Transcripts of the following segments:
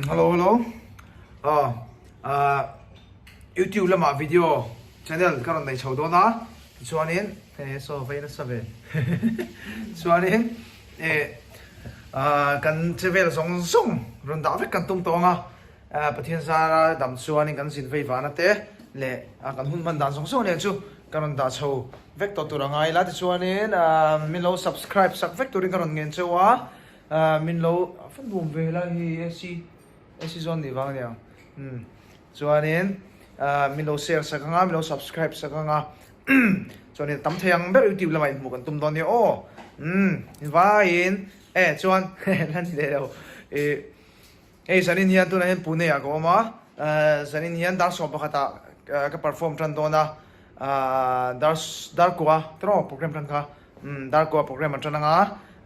Hello hello aw ah youtube lamah video channel ka rawn nei chho dawn a tichuanin he saw vei nasa ve chuanin eh ah kan che vel zawng zawng rawn dah vek kan tum tawh ang a ah Pathian zara dam chuanin kan zin vei vana te leh ah kan hun hman dan zawng zawng nen chu ka rawn dah chho vek tawh tur a ngai la tichuanin ah min lo subscribe sak vek turin ka rawn ngen cheu a. Ahh min lo a nuam ve lai hi AC AC zawn nih vang aniang umm chuanin ahh min lo share sak anga min lo subscribe sak anga chuanin tam thei ang ber youtube lamah inhmuh kan tum dawn nia aw umm vaiin e chuan la ni leh lo ih hei zanin hian tunah hian Pune ah ka awm a ahh zanin hian dar sawm pakhatah ka perform tan dawn a ahh dar dar kua tawh program tan kha. Umm Darkua program an tan anga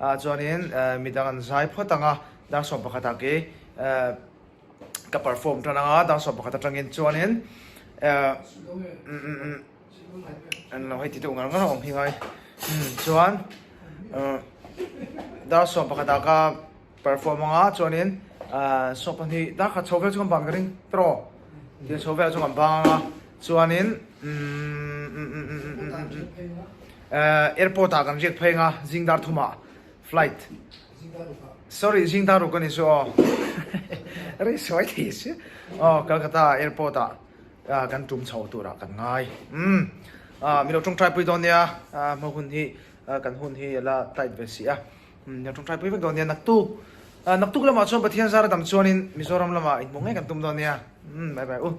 ah chuanin midang an zai phawt anga dar 11 ah kei ka perform tan anga dar 11 atangin chuanin eh umm umm umm an lo hei ti deuh ngar ngar a awm hi ngai umm chuan dar 11 ah ka perform anga chuanin ah 12 dar khat chho vel chu kan ban ka ring tawh tiang chho vel chu kan bang anga chuanin umm umm umm umm umm umm Airport ah kan riak phei anga zing dar thum ah flight sorry zing dar ruk a ni chu aw rei sawi thei si aw Calcutta airport ah kan tum chho tur ah kan ngai umm mi lo tawngtai pui dawn nia hma hun hi kan hun hi a la tight ve si a mi lo tawngtai pui vek dawn nia naktuk naktuk lamah chuan Pathian zara dam chuanin Mizoram lamah inhmuh ngei kan tum dawn nia umm bye bye u.